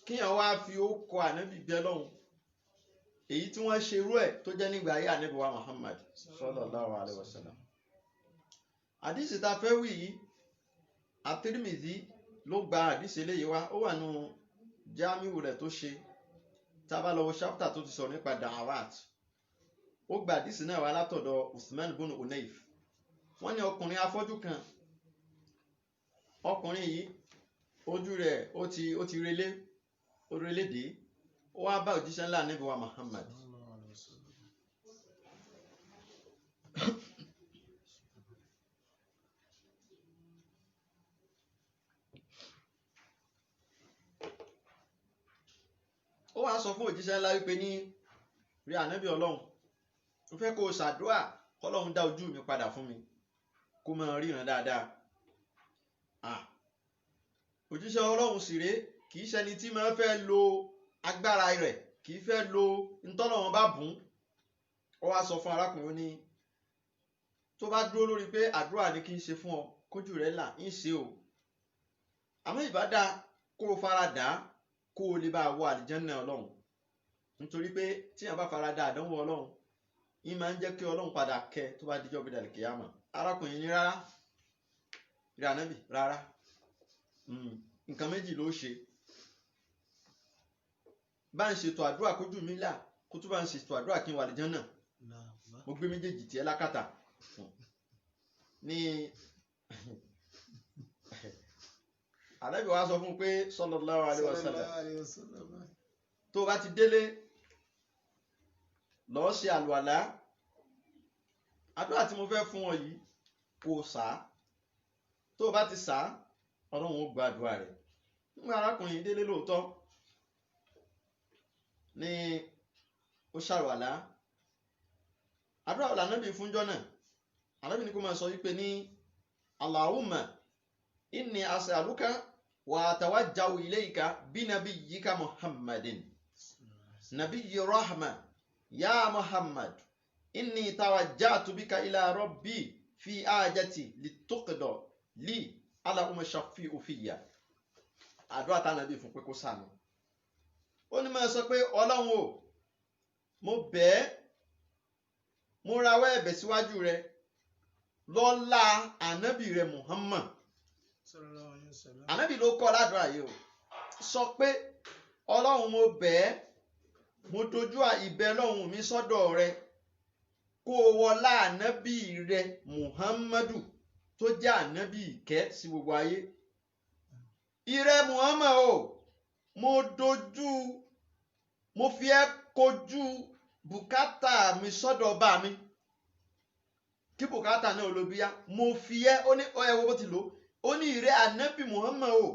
Kíyàn wá fi ó kọ ànábì bẹ lọ́hùn, èyí tí wọ́n ṣe irú ẹ̀ tó jẹ́ nígbà ayé ànábì wa Muhammad sallallahu alaihi wasallam. Àdìsí ta fẹ́ wí yìí, At-Tirmidhi ló gba àdìsí eléyìí wá, ó wà nù jámíù rẹ̀ tó ṣe. Tá a bá lọ wo ṣápítà tó ti sọ̀rọ̀ nípa da'awat, ó gba àdìsí náà wá látọ̀dọ̀ Uthman bunu Unayf. Wọ́n ní ọkùnrin afọ́jú kan, ọkùnrin yìí ojú rẹ̀ ó ti relé, ó relé dé, ó wá bá òjíṣẹ́ ńlá Ànábì wa Muhammad. Ó wá sọ fún òjíṣẹ́ ńlá wípé ní rí Ànábì Ọlọ́run, mo fẹ́ kó o ṣàdúà kọ́lọ́run dá ojú mi padà fún mi, kó máa ríran dáadáa. Òjíṣẹ́ Ọlọ́run sì rèé, kì í ṣẹni tí máa fẹ́ lo agbára rẹ̀, kì í fẹ́ lo ntọ́lọ́run bá bùn. Ó wá sọ fún arákùnrin ní tó bá dúró lórí pé àdúrà ni kí n ṣe fún ọ, kójú rẹ̀ là ń ṣe o, àmọ́ ìbá dáa kó o fara dà á, kó o lè bá wọ àlìjánná Ọlọ́run. Nítorí pé tíyàn bá fara dà àdánwò Ọlọ́run, yín máa ń jẹ́ kí Ọlọ́run padà kẹ́ tó bá dijọ́ bí dàlẹ́ kíyámà. Arákùnrin ní rárá, rí Ànábì rárá, nǹkan méjì ló ṣe. Bá ń ṣètò àdúrà kójú mi là, kó tó bá ń ṣètò àdúrà kí n wà àlìjánná. Mo gbé méjèèjì tiẹ̀ lákàtà. Ní Ànábì wa sọ fún un pé sallallahu alaihi wasallam, tó bá ti délé lọ ṣe àlùwàlá, àdúrà tí mo fẹ́ fún ọ yìí kò sá, tó bá ti sá Ọlọ́run ó gba àdúrà rẹ̀. Nígbà arákùnrin délé lóòótọ́ ní ó ṣàlùwàlá, àdúrà ọ̀là Ànábì fúnjọ́ náà, Ànábì ní kó máa sọ wípé ní Allahumma inni as'aluka wa atawajjahu ilayka bi nabiyyika Muhammadin nabiyyi rahma ya Muhammad inni tawajjahtu bika ila rabbi fi hajati lituqda li Allahumma shaffi'u fiyya. Àdúrà tánàbí fún pé kó sànù. Ó ní máa sọ pé Ọlọ́run o, mo bẹ̀ ẹ́, mo rawọ́ ẹ̀bẹ̀ síwájú rẹ lọ́lá ànábì rẹ Muhammad. Ànábì ló kọ́ ládùúrà yìí o. Sọ pé Ọlọ́run mo bẹ̀ ẹ́, mo dojú ìbẹ̀ Ọlọ́run mi sọ́dọ̀ rẹ, kó o wọlá ànábì rẹ Muhammadu tó jẹ́ ànábì ìkẹ́ sí gbogbo ayé. Ìrẹ Muhammad o, mo dojú, mo fi ẹ́ kojú bùkátà mi sọ́dọ̀ ọba mi, kí bùkátà náà ló bíyá. Mo fi ẹ́, ó ní ẹ wo bó ti lò ó, ní ìrẹ ànábì Muhammad o,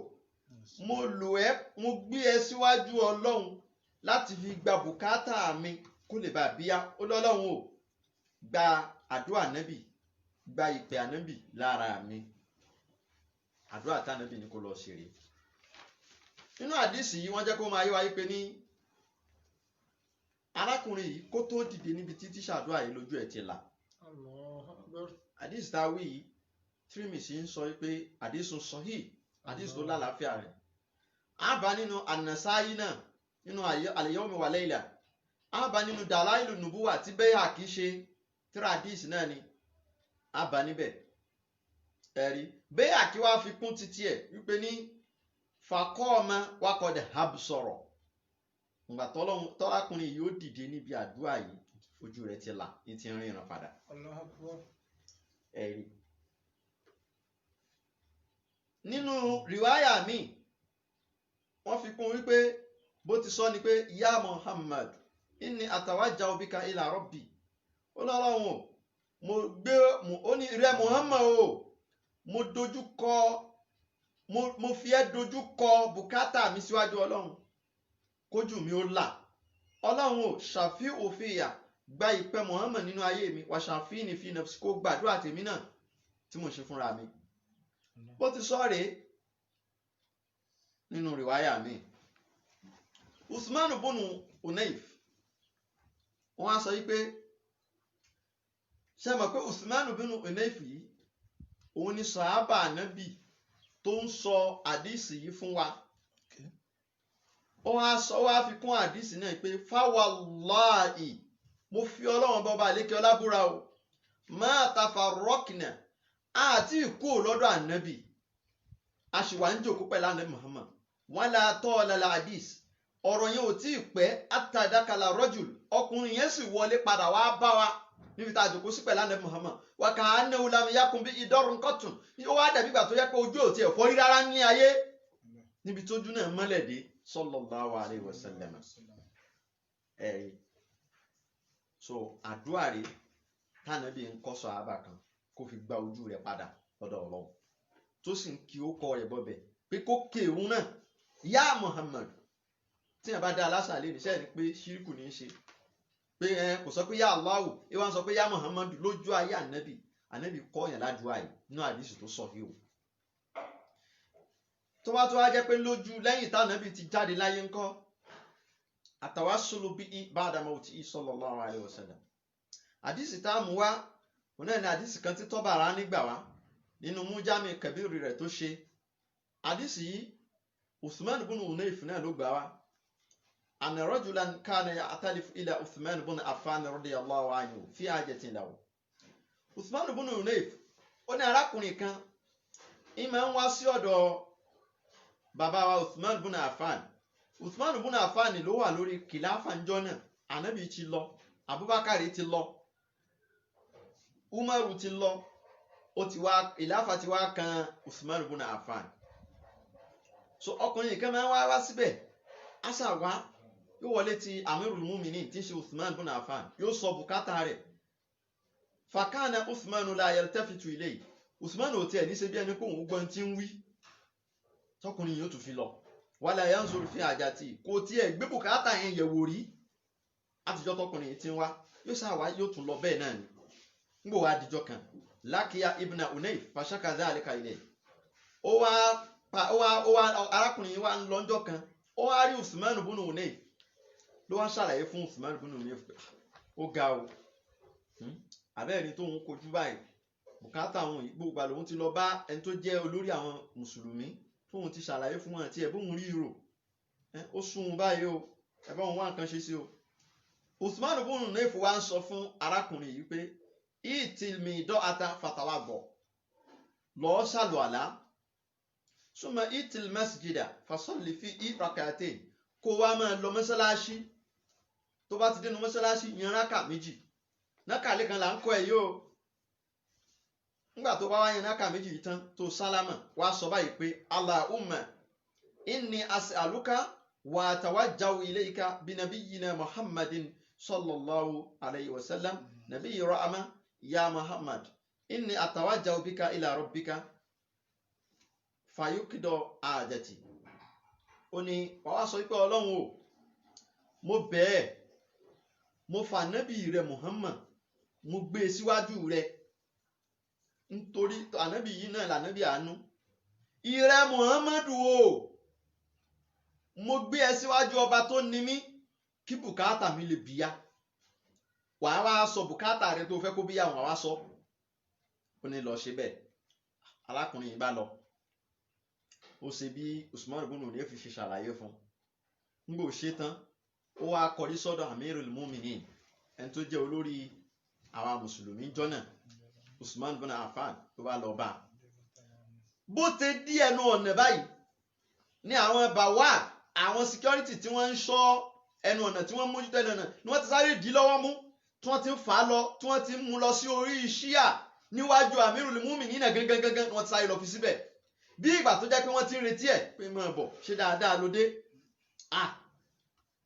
mo lò ẹ́, mo gbé ẹ síwájú Ọlọ́run láti fi gba bùkátà mi kó lè bá bíyá. Ó lọ́lọ́run o, gba àdúrà ànábì, gba ìpè ànábì lára mi. Àdúrà tànábì ni kó lọ ṣeré. Nínú àdìsí yìí wọ́n jẹ́ kó máa yé wa pé ní arákùnrin yìí kó tó dìde níbi títí ṣàdúrà yìí lójú ẹ̀ ti là. Àdìsí tá a wí yìí, Tirmidhi ń sọ pé àdìsí sahih, àdìsí tó lálàáfíà rẹ̀. Á bá nínú An-Nasa'i náà, nínú Al-Yawm wa Layla, á bá nínú Dalailu Nubuwa tí Bayhaqi ṣe tíra àdìsí náà ni, á bá níbẹ̀. Ẹ̀rí Bayhaqi wá fi kún títí ẹ̀ wípé ní faqama wa qad habsara. Ìgbà tọ́lákùnrin yìí ó dìde níbi àdúrà yìí, ojú rẹ̀ ti là, ní ti ríran padà. Ẹ̀rí nínú rìwáyà mi wọ́n fi kún wípé bó ti sọ ni pé ya Muhammad inni atawajjahu bika ila rabbi. Ó lọ́lọ́run o, mo gbé, ó ní rẹ Muhammad o, mo dojú kọ, mo fi ẹ́ dojú kọ bùkátà mi síwájú Ọlọ́run, kójú mi ó là. Ọlọ́run o, ṣàfi òfin ìyà, gba ìpè Muhammad nínú ayé mi, wà ṣàfi ní fi nafsi, kó gbàdúrà tèmi náà tí mo ṣe fúnra mi. Bó ti sọ rèé nínú rìwáyà mi. Usman bunu Unayf, wọ́n á sọ yìí pé ṣe mọ̀ pé Usman bunu Unayf yìí òun ni sàhábà ànábì tó ń sọ àdìsí yìí fún wa. Ó wá sọ, wá fi kún àdìsí náà pé fáwọláì, mo fi Ọlọ́run bọba àlékè ọlá búra o, máa tafarọ́kìnà àti ìkú lọ́dọ̀ ànábì, a sì wà ń jòkó pẹ̀lú ànábì Muhammad. Wọn là tọ́ ọ lálẹ́ àdìs, ọ̀rọ̀ yẹn ò tí ì pẹ́, àtàdákàlà rọ́jùl, ọkùnrin yẹn sì wọlé padà wá bá wa níbi tá a jòkó sí pẹ̀lú ànábì Muhammad. Wà kà á ní wùlámi yakun bí ìdọ́rùn kọ́tùn, ó wá dàbí ìgbà tó yẹ pé ojú ò tiẹ̀ fọ́ rí rárá ní ayé, níbi tójú náà mọ́lẹ̀ dé, sallallahu alaihi wasallam. Ẹ̀rí so àdúrà rèé tànàbí ń kọ́ sọ àbá kan kó fi gba ojú rẹ̀ padà lọ́dọ̀ Ọlọ́run, tó sì ń kí ó kọ rẹ̀ bọ́bẹ̀ pé kó kéwòn náà yá Muhammad. Tí yẹn bá dá aláṣà lé níṣẹ́ ni pé ṣíríkù ní í ṣe, pé ẹ kò sọ pé yá Allahu, ẹ wá ń sọ pé yá Muhammad lójú ayé ànábì. Ànábì kọ́ yẹn ládùúgbò yìí nínú àdìsí tó sọ yìí o. Tó bá tó wá jẹ́ pé lójú lẹ́yìn tànábì ti jáde láyé ńkọ́, àtàwásùlù bí i ba'da mawtihi sallallahu alaihi wasallam. Àdìsí tá a mú wá òun náà ni àdìsí kan tí Tabarani gbà wá nínú mújámi kẹbíìrì rẹ̀ tó ṣe. Àdìsí yìí Uthman ibn Hunayf náà ló gbà wá. Anna rajulan kana ya'talifu ila Uthman ibn Affan radiyallahu anhu fi hajatin lahu. Uthman ibn Hunayf ó ní arákùnrin kan ìmọ̀ ń wá sí ọ̀dọ̀ bàbá wa Uthman ibn Affan. Uthman ibn Affan ló wà lórí kìláfà ńjọ́ náà. Ànábì ti lọ, Abubakar ti lọ, Umaru ti lọ, ó ti wá ìláfà ti wá kan Uthman ibn Affan. So ọkùnrin kan máa ń wá wá síbẹ̀, asa wá, yóò wọlé ti Amirul Muminin tí ń ṣe Uthman ibn Affan, yóò sọ bùkátà rẹ̀. Fakana Uthman la yaltafitu ilayhi, Uthman ò tiẹ̀ ní ṣe bí ẹni pé òun gbọ́n ti ń wí, tọkùnrin yóò tún fi lọ. Wala yanzuru fi hajati, kò tiẹ̀ gbé bùkátà yẹn yẹ̀wò rí àtijọ́ tọkùnrin yìí ti ń wá, yóò sá wá, yóò tún lọ bẹ́ẹ̀ náà ni. Ngbò wá dijọ́ kan, lákìá ibna Unayf fàṣàkà dhalika ilayhi. Ó wá arákùnrin yìí wá ń lọ ńjọ́ kan, ó wá rí Uthman ibn Hunayf, ló wá ṣàlàyé fún Uthman ibn Hunayf pé ó ga o, àbẹ́ẹ̀ni tó ń kojú báyìí, bùkátà àwọn yìí gbogbo àlòun ti lọ bá ẹni tó jẹ́ olórí àwọn mùsùlùmí, tóun ti ṣàlàyé fún wọn àti ẹ̀ bóun rí rò, ó sún un báyìí o, ẹ bá òun wá nǹkan ṣe sí o. Uthman ibn Hunayf wá ń sọ fún arákùnrin yìí pé ìtìmídọ́ ata fatawabọ̀, lọ́ọ́ ṣàlùwàlá, súnmọ́ ìtìl masjida fasalli fi rak'atayn, kó wá máa lọ mọ́ṣáláṣí, tó bá ti dénú mọ́ṣáláṣí yan rákà méjì. Nákàlẹ́ kan là ń kọ́ ẹ yìí o. Nígbà tó bá wá yan rákà méjì yìí tán tó sálámà, wá sọ báyìí pé Allahumma inni as'aluka wa atawajjahu ilayka binabiyyina Muhammadin sallallahu alayhi wa sallam nabiyyi rahma ya Muhammad inni atawajjahu bika ila rabbika fayukido àjẹtì. Ó ní wàá wá sọ pé Ọlọ́run o, mo bẹ̀ ẹ́, mo fà nábì rẹ Muhammad, mo gbé e síwájú rẹ, nítorí ànábì yìí náà lànábì àánú. Ìrẹ Muhammadu o, mo gbé ẹ síwájú ọba tó ní mí, kí bùkátà mi lè bíyá. Wàá wá sọ bùkátà rẹ tó fẹ́ kó bíyá, wàá wá sọ. Ó ní lọ ṣe bẹ́ẹ̀. Arákùnrin yìí bá lọ, ó ṣe bí Usman ibn Hunayf fi ṣe ṣàlàyé fún un. Ngbò ṣe tán, ó wá kọrí sọ́dọ̀ Amirul Muminin, ẹni tó jẹ́ olórí àwa mùsùlùmí jọ́nà, Usman ibn Affan, ló bá lọ bá a. Bó ti dí ẹnu ọ̀nà báyìí ní àwọn bàwá, àwọn security tí wọ́n ń ṣọ́ ẹnu ọ̀nà, tí wọ́n ń mójútó ẹnu ọ̀nà, ni wọ́n ti sáré dí lọ́wọ́ mú, tí wọ́n ti ń fà á lọ, tí wọ́n ti ń mú lọ sí orí ṣíà níwájú Amirul Muminin náà gangan gangan, ni wọ́n ti sáré lọ fi síbẹ̀. Bí ìgbà tó jẹ́ pé wọ́n ti ń retí ẹ̀ pé máa bọ̀, ṣe dáadáa ló dé.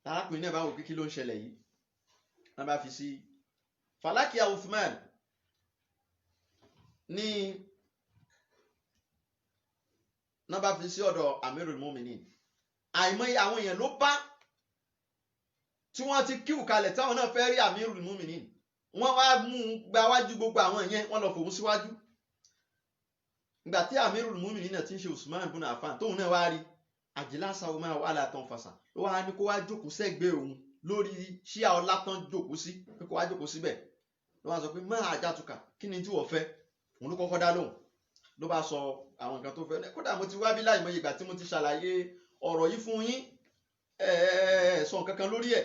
Arákùnrin náà bá wò pé kí ló ń ṣẹlẹ̀ yìí, wọ́n bá fi sí Falakia Uthman ní wọ́n bá fi sí ọ̀dọ̀ Amirul Muminin. Àìmọye àwọn èèyàn ló bá tí wọ́n ti kíwù kalẹ̀ táwọn náà fẹ́ rí Amirul Muminin, wọ́n wá mú un gba wájú gbogbo àwọn yẹn, wọ́n lọ fòun síwájú. Ìgbà tí Amirul Muminin náà ti ń ṣe Usman ibn Affan, tóun náà wá rí àjìláṣà omi àwọn alàtàn fàṣà, ló wá ní kó wá jókòó sẹ́gbẹ̀ẹ́ òun lórí ṣíà ọlá tán jókòó sí, pé kó wá jókòó síbẹ̀. Ló wá sọ pé má àjàtúkà, kí ni tí wọ́n fẹ́? Òun ló kọ́kọ́ dá lóhùn, ló bá sọ àwọn nǹkan tó fẹ́. Kódà mo ti wá bí láìmọye ìgbà tí mo ti ṣàlàyé ọ̀rọ̀ yìí fún yín, Ẹ ẹ sọ nǹkan kan lórí ẹ̀.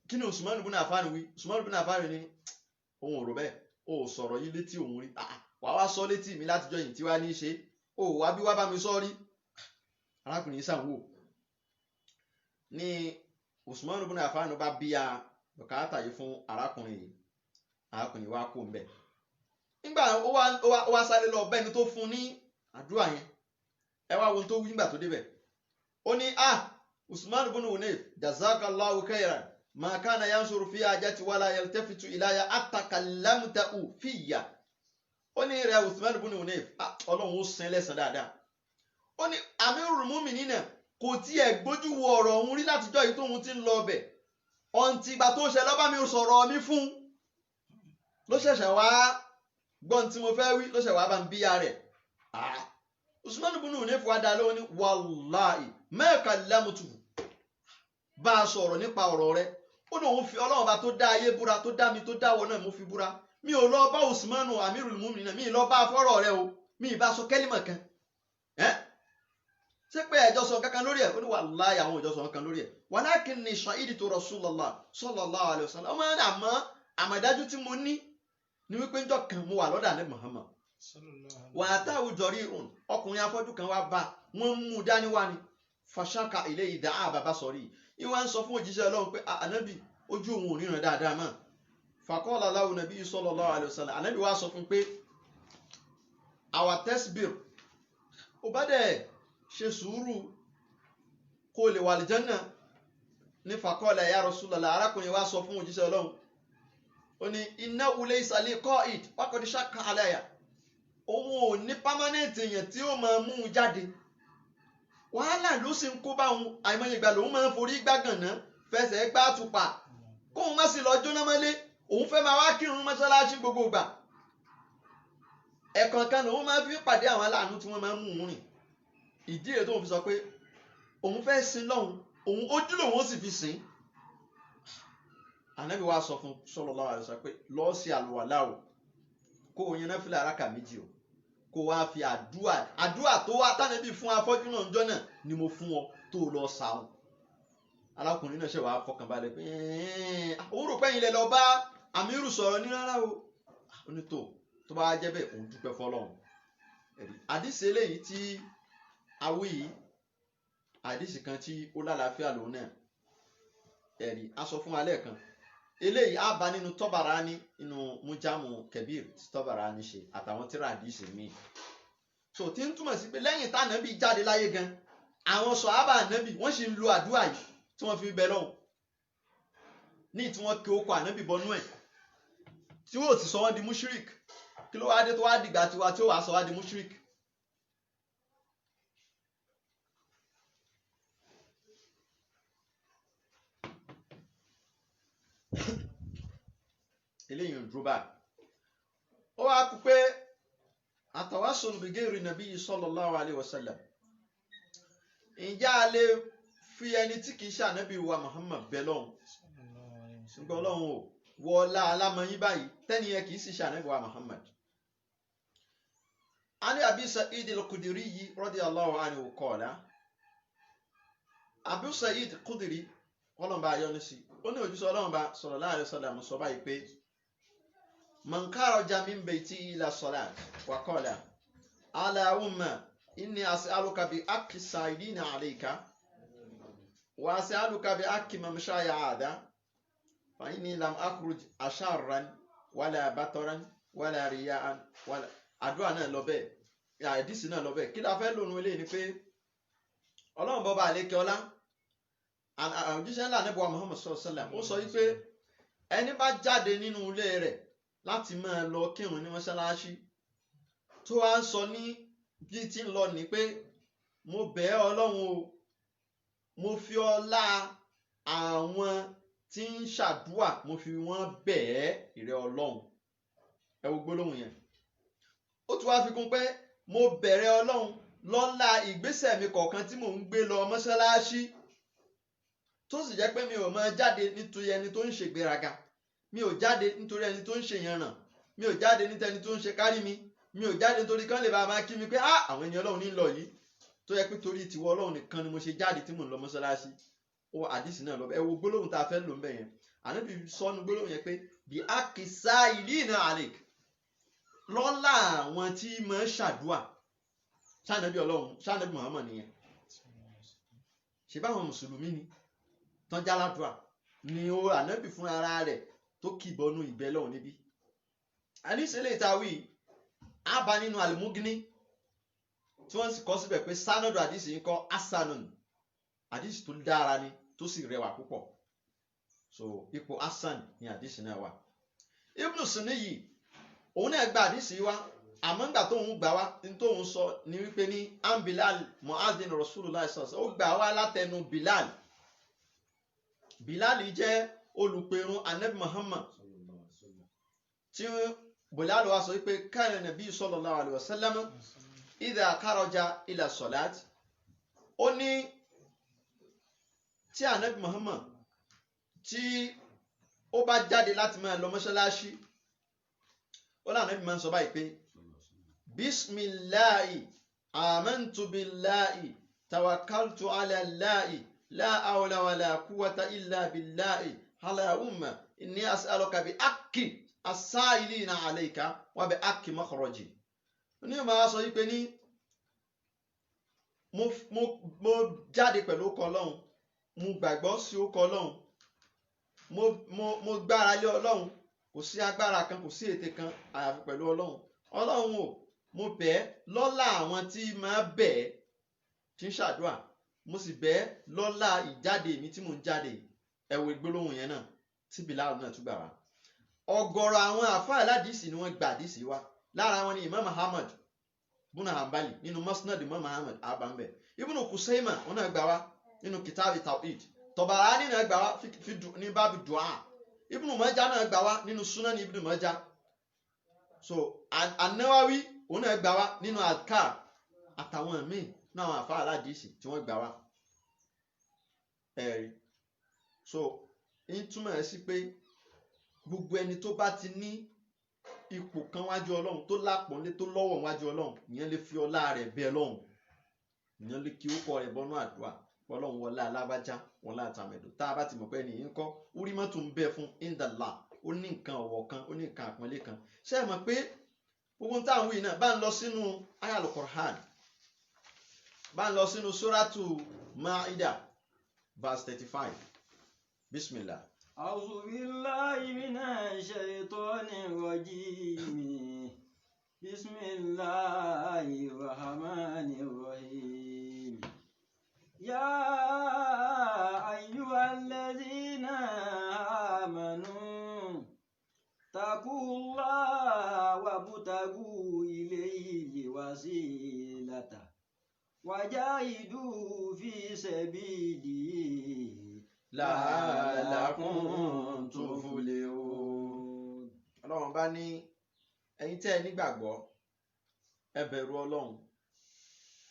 Kí ni Usman ibn Affan wí? Usman ibn Affan ní òun ò rò bẹ́ẹ̀, o ò sọ̀rọ̀ yìí létí òun rí. Wàá wá sọ létí mi látijọ́ yìí tí wàá ní í ṣe, o ò wá bí wá bá mi sọ rí. Arákùnrin yìí sàn wò ní Usman ibn Affan bá bíya bùkátà yìí fún arákùnrin yìí. Arákùnrin wa kó ń bẹ nígbà ó wá sáré lọ bẹ́ni tó fún ní àdúrà yẹn. Ẹ wá wo ohun tó wí nígbà tó débẹ̀. Ó ní Usman ibn Hunayf jazakallahu khairan ma kana yansuru fi hajati wala yaltafitu ilaya atakallamtahu fiyya. Ó ní rẹ Usman ibn Hunayf, Ọlọ́run ó san lẹ́san dáadáa. Ó ní Amirul Mu'minina kò tiẹ̀ gbójú wo ọ̀rọ̀ òun rí látijọ́ yìí tóun ti ń lọ ọbẹ̀, ọ̀ǹtì ìgbà tó ṣe lọ́ba mi sọ̀rọ̀ mi fún ló ṣẹ̀ṣẹ̀ wá gbọ́n tí mo fẹ́ wí, ló ṣẹ̀ wá bá ń bíya rẹ̀. Usman ibn Hunayf wá dá lóhùn ní wàláì ma kallamtu, bá a sọ̀rọ̀ nípa ọ̀rọ̀ rẹ̀. Ó ní òun fi Ọlọ́run bá tó dá ayé búra, tó dá mi, tó dáwọ́ náà mo fi búra, mi ò lọ bá Usmanu Amirul Mu'minin, mi ì lọ bá afọ́rọ̀ rẹ o, mi ì bá sọ kẹ́límọ̀ kan. Ṣé pé ẹjọ́ sọ kankan lórí ẹ̀? Ó ní wàláì àwọn ìjọ sọ kankan lórí ẹ̀. Walakinni shahiditu Rasulullah sallallahu alaihi wasallam. Ọmọ náà àmọ́ àmọ̀dájú tí mo ní ni wípé ńjọ́ kan mo wà lọ́dà ní Muhammad. Wà á táwù jọrí òun, ọkùnrin afọ́jú kan wá bá wọ́n mú un dání wá ni. Fàṣàkà ilé ìdá àbàbà sọ̀rí. Ìwà ń sọ fún òjíṣẹ́ Ọlọ́run pé ànábì ojú òun ò ríran dáadáa mọ́. Faqala lahu nabiyyu sallallahu alaihi wasallam. Ànábì wá sọ fún pé àwa tasbir, ó bá dẹ̀ ṣe sùúrù kó lè wà àlìjánà. Ní faqala ya Rasulullah, arákùnrin wá sọ fún òjíṣẹ́ Ọlọ́run, ó ní innahu laysa li qa'id wa qad shaqqa alayya. Òun ò ní pámánẹ́ǹtì èèyàn tí ó máa mú un jáde, wàhálà ló sì ń kó bá òun. Àìmọye ìgbà lòun máa ń forí gbàgànná, fẹsẹ̀ gbá tùpà, kóun má sì lọ jóná mọ́lé. Òun fẹ́ máa wá kírun mọ́ṣáláṣí gbogbo ìgbà. Ẹ̀ẹ̀kọ̀ọ̀kan lòun máa fi pàdé àwọn aláàánú tí wọ́n máa ń mú òun rìn. Ìdí èyí tóun fi sọ pé òun fẹ́ sin lọ́hùn, òun ojú lòun ó sì fi sìn. Ànábì wa sọ fún sallallahu alaihi wasallam pé lọ́ọ́ sí àlùwàlá o, kó o yan náfìlà rákà méjì o, kó wá fi àdúà àdúà tó wá tánàbí fún afọ́jú náà ńjọ́ náà ni mo fún ọ tó lọ sàún. Arákùnrin náà ṣe wàá fọkànbalẹ̀ pé òun rò pé ẹ̀yin lẹ lọ bá Àmírù sọ̀rọ̀ ní rárá o. Onítò tó bá jẹ́ bẹ́ẹ̀ òun dúpẹ́ fọlọ́run. Àdìsí eléyìí tí awí yìí, àdìsí kan tí ó lálàáfíà lòun náà. Ẹ̀rí a sọ fún wa lẹ́ẹ̀kan, eléyìí á bá nínú Tọ́bàránì, nínú Mújámù Kẹbíir tí Tọ́bàránì ṣe àtàwọn tíra àdìsí míì. So tí ń túmọ̀ sí pé lẹ́yìn tánàbí jáde láyé gan, àwọn sọ̀hábà ànábì wọ́n sì ń lo àdúrà yìí tí wọ́n fi bẹ lọ́hùn, ní tí wọ́n kí ó kọ ànábì bọnú ẹ̀, tí wọ́n ti sọ wọ́n di mushrik. Kí ló wá dé tó wá dìgbà tiwa tí ó wàá sọ wá di mushrik? Eléyìí ń dúró báyìí. Ó wá kú pé àtàwásùn bìgẹ́rì nàbí sallallahu alaihi wasallam. Ǹjẹ́ a lè fi ẹni tí kìí ṣànábì wa Muhammad bẹ lọ́hùn? Ṣùgbọ́n Ọlọ́run ò wọlá alámọ̀yín báyìí tẹ́ni yẹn kìí sì ṣànábì wa Muhammad. Ani Abi Sa'id al-Khudri radiyallahu anhu qala. Abu Sa'id al-Khudri ọlọ́mọba ayọ́nu sí. Ó ní òjíṣẹ́ Ọlọ́run bá sallallahu alaihi wasallam sọ báyìí pé man kharaja min bayti ila salat wa qala Allahumma inni as'aluka bi haqqi sa'ilina alayka wa as'aluka bi haqqi mamshaya hadha fa inni lam akhruj asharran wala bataran wala riya'an wala. Àdúrà náà lọ bẹ́ẹ̀, àdìsí náà lọ bẹ́ẹ̀. Kí la fẹ́ lónú eléyìí ni pé Ọlọ́run bọ́ba àlékè ọlá, òjíṣẹ́ ńlá Ànábì wa Muhammad sallallahu alaihi wasallam ó sọ wípé ẹni bá jáde nínú ilé rẹ̀ láti máa lọ kírun ní mọ́ṣáláṣí, tó wá ń sọ ní bí tí ń lọ ní pé mo bẹ̀ ẹ́ Ọlọ́run o, mo fi ọlá àwọn tí ń ṣàdúà mo fi wọ́n bẹ̀ ẹ́ ìrẹ́ Ọlọ́run. Ẹ wo gbólóhùn yẹn. Ó tún wá fi kún pé mo bẹ̀rẹ̀ Ọlọ́run lọ́lá ìgbésẹ̀ mi kọ̀ọ̀kan tí mò ń gbé lọ mọ́ṣáláṣí, tó sì jẹ́ pé mi ò máa jáde nítorí ẹni tó ń ṣègbéraga, mi ò jáde nítorí ẹni tó ń ṣe ìyànràn, mi ò jáde nítorí ẹni tó ń ṣe kárí mi, mi ò jáde nítorí kán lè bá máa kí mi pé ah àwọn ènìyàn Ọlọ́run ní lọ yìí. tó yẹ pé torí tiwọ Ọlọ́run nìkan ni mo ṣe jáde tí mò ń lọ mọ́ṣáláṣí. Ó àdìsí náà lọ ẹ wo gbólóhùn tá a fẹ́ lò ń bẹ̀ yẹn. Ànábì sọnù gbólóhùn yẹn pé bí akisa ìlína àlèk, lọ́lá àwọn tí máa ń ṣàdúà. Ṣànábì Ọlọ́run, ṣànábì Muhammad nìyẹn. Ṣe báwọn mùsùlùmí ni tán jáládùà ni ó ànábì fún ara rẹ̀ tó kìbọnú ìbẹ́ lọ́hùn níbí. Àdìsí lè ta wí àbá nínú Al-Mughni tí wọ́n sì kọ́ síbẹ̀ pé sánàdù àdìsí ń kọ́ asanun, àdìsí tó dára ni tó sì rẹwà púpọ̀. So ipò asan ni àdìsí náà wà. Ibn Sunni òun náà gba àdìsí wa, àmọ́ ńgbà tóun gbà wá ní tóun sọ ni wípé ní an Bilal mu'adhin Rasulullah sọ̀sọ̀, ó gbà wá látẹnu Bilal. Bilal jẹ́ olùpẹ̀run anabi Muhammad, tí Bilal wa sọ wípé kana nabi sallallahu alaihi wasallam idha kharaja ila salat. Ó ní tí anabi Muhammad tí ó bá jáde láti máa lọ mọ́ṣáláṣí, ó ní anabi máa ń sọ báyìí pé bisimilahi amantu billahi tawakkaltu ala Allahi la hawla wala quwwata illa billahi allahumma inni as'aluka bi haqqi as-sa'ilina alayka wa bi haqqi makhraji. Ní o máa sọ yìí pé ní mo jáde pẹ̀lú ọkọ̀ Ọlọ́run, mo gbàgbọ́ sí ọkọ̀ Ọlọ́run, mo gbára lé Ọlọ́run, kò sí agbára kan, kò sí ète kan àyàfi pẹ̀lú Ọlọ́run. Ọlọ́run o, mo bẹ̀ ẹ́ lọ́lá àwọn tí máa bẹ̀ ẹ́ tí ń ṣàdúrà, mo sì bẹ̀ ẹ́ lọ́lá ìjáde mi tí mò ń jáde. Ẹ wo gbólóhùn yẹn náà tí Bilal náà tún gbà wá. Ọ̀gọ̀rọ̀ àwọn àfáà aládìsí ni wọ́n gba àdìsí wá. Lára wọn ni Imam Ahmad buna Hanbali nínú Musnad Imam Ahmad abambẹ, Ibn Kusaima wọn náà gbà wá nínú Kitabi Tawhid, Tabarani náà gbà wá ní bábi dùá, Ibn Majah náà gbà wá nínú Sunan Ibn Majah, so An-Nawawi òun náà gbà wá nínú Adhkar, àtàwọn míì náà àwọn àfáà aládìsí tí wọ́n gbà wá. Ẹ̀rí so ń túmọ̀ sí pé gbogbo ẹni tó bá ti ní ipò kan wájú Ọlọ́run, tó lápọ̀nlé, tó lọ́wọ̀ wájú Ọlọ́run, ìyẹn lè fi ọlá rẹ̀ bẹ Ọlọ́run, ìyẹn lè kí ó kọ rẹ̀ bọ́nú àdúrà. Ọlọ́run wọlá alábájá, wọlá àtàmẹ̀dò. Tá a bá ti mọ̀ pé ẹni yìí ń kọ́ orí mọ́tò ń bẹ fún indala, ó ní nǹkan ọ̀wọ̀ kan, ó ní nǹkan àpọ́nlé kan. Ṣé ẹ mọ̀ pé gbogbo táwọn wí náà bá ń lọ sínú ayal Qur'an, bá ń lọ sínú suratu Maida verse 35. Bismillah. A'udhu billahi minash shaitonir rajim. Bismillahir rahmanir rahim. Ya ayyuhalladhina amanu taqullaha wabtagu ilayhi wasilata wajahidu fi sabilihi la'allakum tuflihun. Ọlọ́run bá ní ẹ̀yin tẹ́ ẹ nígbàgbọ́, ẹ bẹ̀rù Ọlọ́run,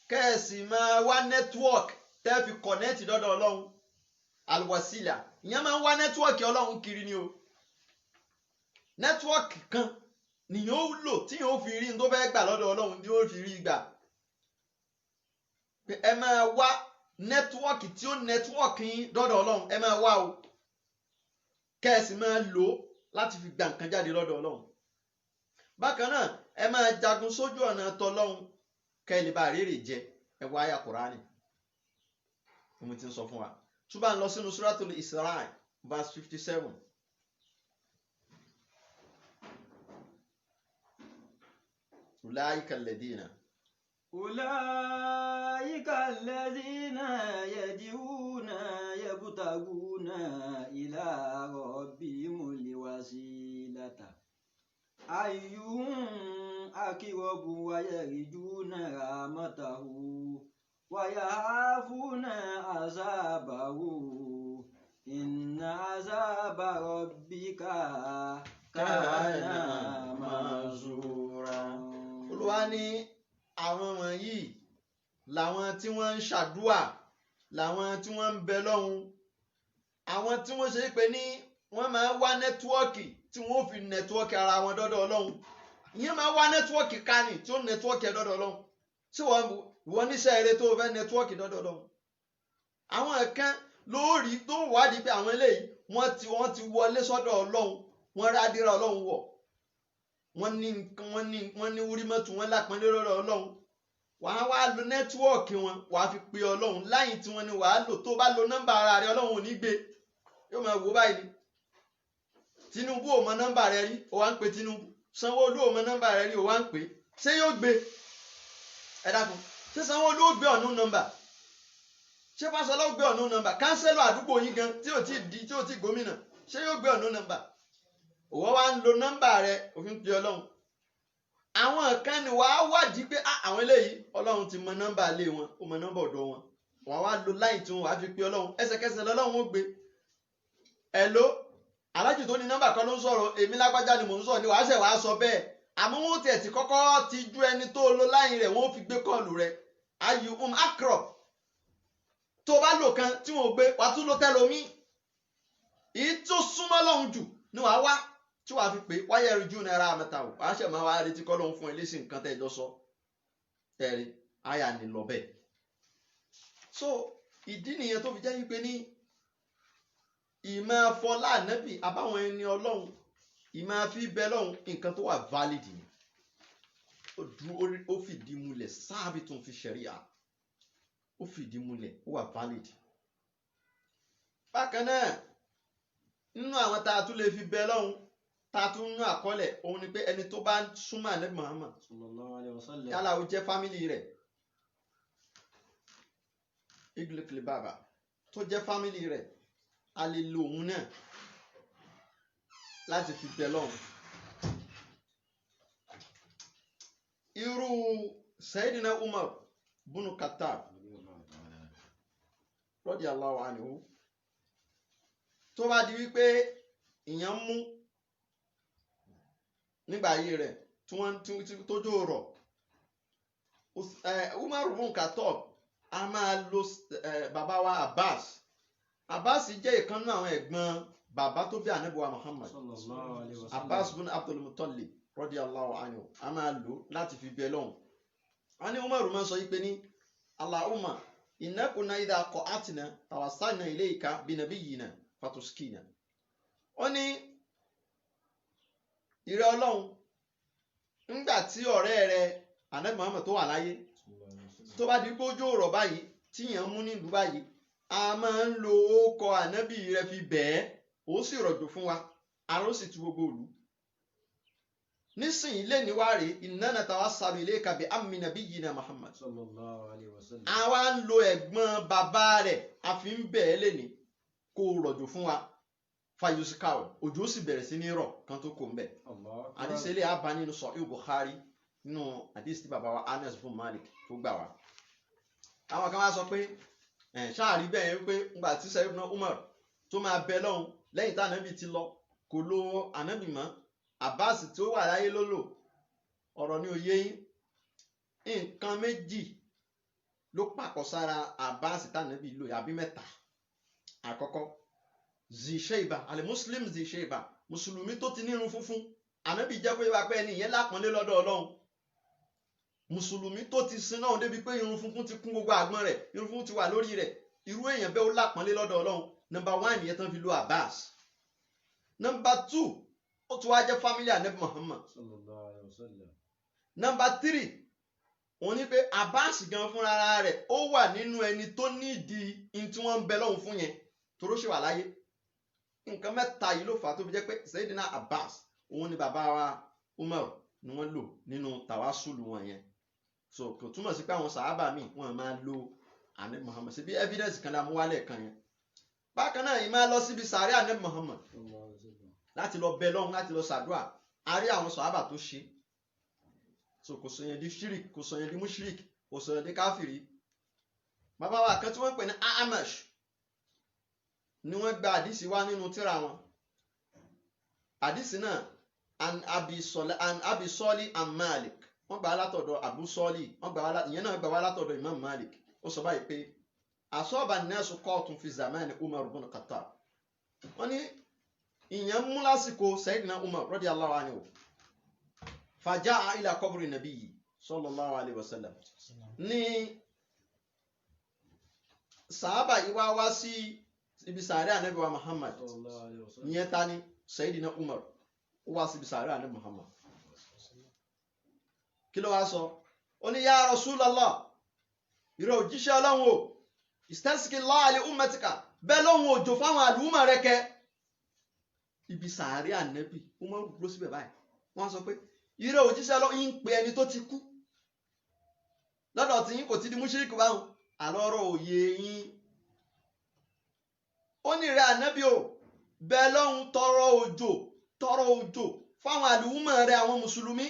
kẹ́ẹ̀sì máa wá network tẹ́ fi kọ̀nẹ́ẹ̀tì dọ́dọ̀ Ọlọ́run. Alwasila, ìyẹn máa ń wá nẹ́tíwọ́ọ̀kì Ọlọ́run kiri ni o. Nẹ́tíwọ́ọ̀kì kan nìyẹn ó lò tí yóò fi rí n tó fẹ́ gbà lọ́dọ̀ Ọlọ́run, tí yóò fi rí gbà. Ẹ máa wá nẹ́tíwọ́ọ̀kì tí ó nẹ́tíwọ́ọ̀kì yín dọ́dọ̀ Ọlọ́run, ẹ máa wá o, kẹ́ẹ̀sì máa lò ó láti fi gba nǹkan jáde lọ́dọ̀ Ọlọ́run. Bákan náà ẹ máa jagun sójú ọ̀nà tọlọ́run kẹ́ ẹ lè bá rèrè jẹ. Ẹ wá àyà Kùránì mo ti ń sọ fún wa. Túbà ń lọ sínú Suratul Isra verse 57. Ulaika alladhina. Ulaika alladhina yad'una yabtaguna ila rabbihimul wasilata ayyuhum aqrabu wa yarjuna rahmatahu wa yakhafuna azabahu inna azaba rabbika kana mazura. Olúwa ní àwọn wọ̀nyí làwọn tí wọ́n ń ṣàdúà, làwọn tí wọ́n ń bẹ lọ́hùn, àwọn tí wọ́n ṣe pé ní wọ́n máa wá nẹ́tíwọ́ọ̀kì tí wọ́n fi nẹ́tíwọ́ọ̀kì ara wọn dọ́dọ̀ Ọlọ́run. Ìyẹn máa wá nẹ́tíwọ́ọ̀kì kánì tí ó nẹ́tíwọ́ọ̀kì ẹ̀ dọ́dọ̀ Ọlọ́run. Ìwọ níṣẹ́ eré tó fẹ́ nẹ́tíwọ́ọ̀kì dọ́dọ̀dọ̀. Àwọn kan lórí tó wádìí pé àwọn eléyìí wọ́n ti wọlé sọ́dọ̀ Ọlọ́run, wọ́n rádìrà Ọlọ́run wọ̀, wọ́n ní wúrímọ́tù, wọ́n lápọ́nlé lọ́dọ̀ Ọlọ́run. Wàá wá lo nẹ́tíwọ́ọ̀kì wọn, wàá fi pe Ọlọ́run láyìn tí wọ́n ní wàá lò. Tó bá lo nọ́mbà ara rẹ, Ọlọ́run ò ní gbé, yóò máa wò báyìí ni. Tinubu ò mọ nọ́mbà rẹ rí, ó wá ń pe Tinubu. Sanwó-Olú ò mọ nọ́mbà rẹ rí, ó wá ń pè. Ṣé yóò gbé? Ẹ dákun, ṣé Sanwó-Olú ó gbé ọ̀nù nọ́mbà? Ṣé Fáṣọlá ó gbé ọ̀nù nọ́mbà? Kánsẹ́lọ̀ àdúgbò yín gan tí ò tí di tí ò tí gómìnà, ṣé yóò gbé ọ̀nù nọ́mbà? Òwò wa ń lo nọ́mbà rẹ, òfin pe Ọlọ́run. Àwọn kan ni wàá wádìí pé àwọn eléyìí Ọlọ́run ti mọ nọ́mbà ilé wọn, ó mọ nọ́mbà ọ̀dọ̀ wọn. Wàá wá lo láì tí wọn wàá fi pe Ọlọ́run, ẹsẹ̀kẹsẹ̀ lọ́lọ́run ó gbé. Hello, alájì tó ní nọ́mbà kan ló ń sọ̀rọ̀, èmi lágbájá ni mò ń sọ̀rọ̀ ni wàá ṣẹ̀ wàá sọ bẹ́ẹ̀. Àmọ́ wọn tiẹ̀ ti kọ́kọ́ ti ju ẹni tó lo láyìn rẹ̀, wọ́n fi gbé kọ́ọ̀lù rẹ̀. Ayu akrop tó bá lò kan tí wọn ò gbé, wàá tún lo tẹlomi. Èyí tó súnmọ́ lọ́hùn jù ni wàá wá tí wàá fi pé wáyé ẹrù jù náírà mẹ́ta o, wàá ṣẹ̀ máa wá retí kọ́ lóhùn fún ẹ lẹ́sìn nǹkan tẹ́ ẹ jọ sọ. Ẹ̀rí àyà ni lọ bẹ́ẹ̀. So ìdí nìyẹn tó fi jẹ́ wípé ní ìmọ̀ afọlá ànábì àbáwọn ẹni Ọlọ́run, ìmọ̀ afi bẹ lọ́hùn, nǹkan tó wà valid ni. Ó dúró, ó fìdí múlẹ̀ sáàbì tó ń fi ṣẹ̀ríà, ó fìdí múlẹ̀, ó wà valid. Bákan náà, nínú àwọn tá a tún lè fi bẹ lọ́hùn, tá a tún nú àkọọ́lẹ̀, òun ni pé ẹni tó bá súnmọ́ ànábì Muhammad sallallahu alaihi wasallam, yálà ó jẹ́ fámìlì rẹ̀, iglekle bàbá tó jẹ́ fámìlì rẹ̀, a lè lo òun náà láti fi bẹ lọ́hùn. Irú Sayyidina Umar bunu Khattab radiyallahu anhu, tó bá di wípé ìyẹn mú nígbà ayé rẹ̀ tí wọ́n tójú rọ̀, Umar bunu Khattab a máa lo bàbá wa Abbas. Abbas jẹ́ ìkan nínú àwọn ẹ̀gbọ́n bàbá tó bí ànábì wa Muhammad, Abbas bin Abdul Muttalib radiyallahu anhu, a máa lò láti fi bẹ lọ́hùn. Wọ́n ní Umaru máa ń sọ yìí pé ní Allahumma inna kunna idha qa'atna tawassalna ilayka bi nabiyyina fatuskina. Ó ní ìrẹ́ Ọlọ́run, ńgbà tí ọ̀rẹ́ rẹ ànábì Muhammad tó wà láyé, tó bá di gbójú ọ̀rọ̀ báyìí tíyàn mú nílùú báyìí, a máa ń lo ókọ ànábì rẹ fi bẹ́ẹ̀, ó sì rọ̀jò fún wa, ara ó sì tu gbogbo ìlú. Nísìnyí lè ní wá rèé, innana tawassalu ilayka bi ammi nabiyyina Muhammad sallallahu alaihi wasallam. Àwa ń lo ẹ̀gbọ́n bàbá rẹ̀, a fi ń bẹ́ẹ̀ lè ní kó rọ̀jò fún wa. Fayusikaw, òjò sì bẹ̀rẹ̀ sí ní rọ̀ kan tó kò ń bẹ̀. Àdìsí ilé àbá nínú Sahih Bukhari, nínú àdìsí tí bàbá wa Anas bin Malik tó gbà wá. Àwọn kan wá sọ pé ṣáàrí bẹ́ẹ̀ wípé ńgbà tí Sayyidina Umar tó máa bẹ lọ́hùn lẹ́yìn tá ànábì ti lọ, kò lo ànábì mọ́, Abbas tí ó wà láyé ló lò. Ọ̀rọ̀ ní òye yín. Nǹkan méjì ló pàkọ́ sára Abbas tá ànábì lò, àbí mẹ́ta. Àkọ́kọ́, Zisheiba, alimuslim Zisheiba, mùsùlùmí tó ti nírun funfun, ànábì jẹ́ pé wá pé ẹni ìyẹn lápọ́nlé lọ́dọ̀ Ọlọ́run. Mùsùlùmí tó ti sin náà débi pé irun funfun ti kún gbogbo àgbọ̀n rẹ̀, irun funfun ti wà lórí rẹ̀, irú èèyàn bẹ́ẹ̀ ó lápọ́nlé lọ́dọ̀ Ọlọ́run. Nọ́mbà 1 yẹn tán fi lo Abbas. Nọ́mbà 2, ó tún wá jẹ́ fámílì ànábì Muhammad. Sallallahu alaihi wasallam. Nọ́mbà 3, òun ni pé Abbas gan fúnra rẹ̀ ó wà nínú ẹni tó nídìí ní tí wọ́n ń bẹ lọ́hùn fún yẹn, toró ṣì wà láyé. Nǹkan mẹ́ta yìí ló fà á tó fi jẹ́ pé Sayyidina Abbas òun ni bàbá wa Umar ni wọ́n lò nínú tàwásùlù wọn yẹn. So kò túmọ̀ sí pé àwọn sàábà míì wọ́n máa lo ànábì Muhammad síbi evidence kan la mú wálẹ̀ kan yẹn. Bákan náà, ìmáa lọ síbi sàárẹ̀ ànábì Muhammad láti lọ bẹ lọ́hùn, láti lọ ṣàdúrà. A rí àwọn sàábà tó ṣe. So kò sọ yẹn di shirik, kò sọ yẹn di mushrik, kò sọ yẹn di káfìrí. Bàbá wa kan tí wọ́n ń pè ní Amash ni wọ́n gba àdìsí wá nínú tírà wọn. Àdìsí náà an Abi Sọ́lí an Malik, wọ́n gbà á látọ̀dọ̀ Abu Sọ́lí, wọ́n gbà á, ìyẹn náà gbà wá látọ̀dọ̀ Imam Malik. Ó sọ báyìí pé asọ́ba nẹ́ẹ̀sù kọ́ọ̀tún fi zamani Umar ibn Khattab. Wọ́n ní ìyẹn mú lásìkò Sayyidina Umar radiyallahu anhu. Faja'a ila qabri nabiyyi Sallallahu alayhi wa sallam. Ní sàábà yìí wá wá sí ibi sàárẹ̀ ànábì wa Muhammad. Sallallahu alayhi wa sallam. Ìyẹn ta ni? Sayyidina Umar. Ó wá síbi sàárẹ̀ ànábì Muhammad. Kí ló wá sọ? Ó ní ya Rasulallah, ìrọ̀ òjíṣẹ́ Ọlọ́run o, istaskillah li ummatika, bẹ́ẹ̀ lóhun òjò fáwọn àlùmọ̀ rẹ kẹ. Ibi sàárẹ̀ ànábì Umar dúró síbẹ̀ báyìí. Wọ́n sọ pé ìrọ̀ òjíṣẹ́ Ọlọ́run ń pe ẹni tó ti kú. Lọ́dọ̀ tí yín kò ti di múṣíríkì báwọn, àlọ́rọ̀ òye yín. Ó ní ìrẹ́ ànábì o, bẹ́ẹ̀ lóhun tọrọ òjò, tọrọ òjò fáwọn àlùmọ̀ rẹ àwọn mùsùlùmí.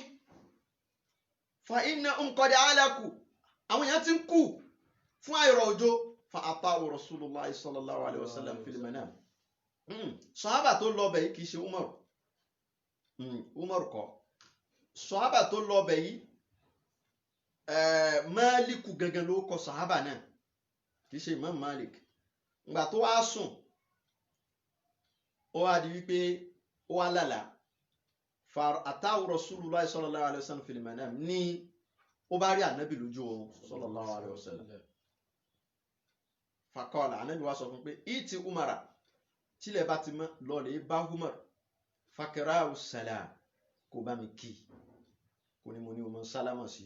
Fa inna qad halaku, àwọn èèyàn ti ń kú fún àìrọ̀ òjò. Fa ata'u Rasulullah sallallahu alayhi wa sallam fil manam. Sọ̀hábà tó lọ bẹ̀ yìí kì í ṣe Umar. Umar kọ́. Sọ̀hábà tó lọ bẹ̀ yìí, Máàlíkù gangan ló kọ sọ̀hábà náà, kì í ṣe Imam Malik. Ìgbà tó wá sùn, ó wá di wípé ó wá lálàá. Fa ata'u Rasulullah sallallahu alayhi wa sallam fil manam, ní ó bá rí ànábì lójú oorun sallallahu alayhi wa sallam. Fakọ́ọ̀lá ànábì wá sọ fún pé ìtì Umara, tílẹ̀ bá ti mọ́ lọ́ọ̀lẹ̀ bá Umar, fakirahu salam, kó bá mi kí, kó ní mo ní ọmọ sálámà sí,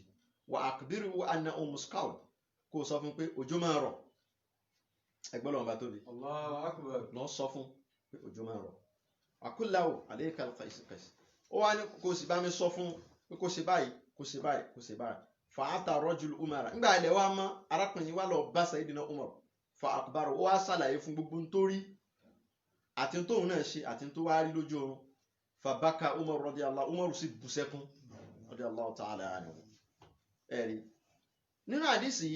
wà àkùbírù anna omuskaul, kó sọ fún pé òjò máa rọ̀. Ẹgbẹ́ lọ́wọ́ bá tóbi. Allahu akbar. Lọ sọ fún pé òjò máa rọ̀. Àkúláwò àléékà kàìsìkàìsì. Ó wá ní kó sì bá mi sọ fún pé kó ṣe báyìí, kó ṣe báyìí, kó ṣe báyìí. Fàátà rọ́jùl Umara. Ńgbà ilẹ̀ wa mọ́, arákùnrin wa lọ bá Sayyidina Umar. Fa àkùbárò, ó wá ṣàlàyé fún gbogbo nítorí àti tóun náà ṣe àti tó wá rí lójú oorun. Fàbákà Umar radiyallahu, Umar sì bú sẹ́kún radiyallahu ta'ala anhu. Ẹ̀rí nínú àdìsí yìí.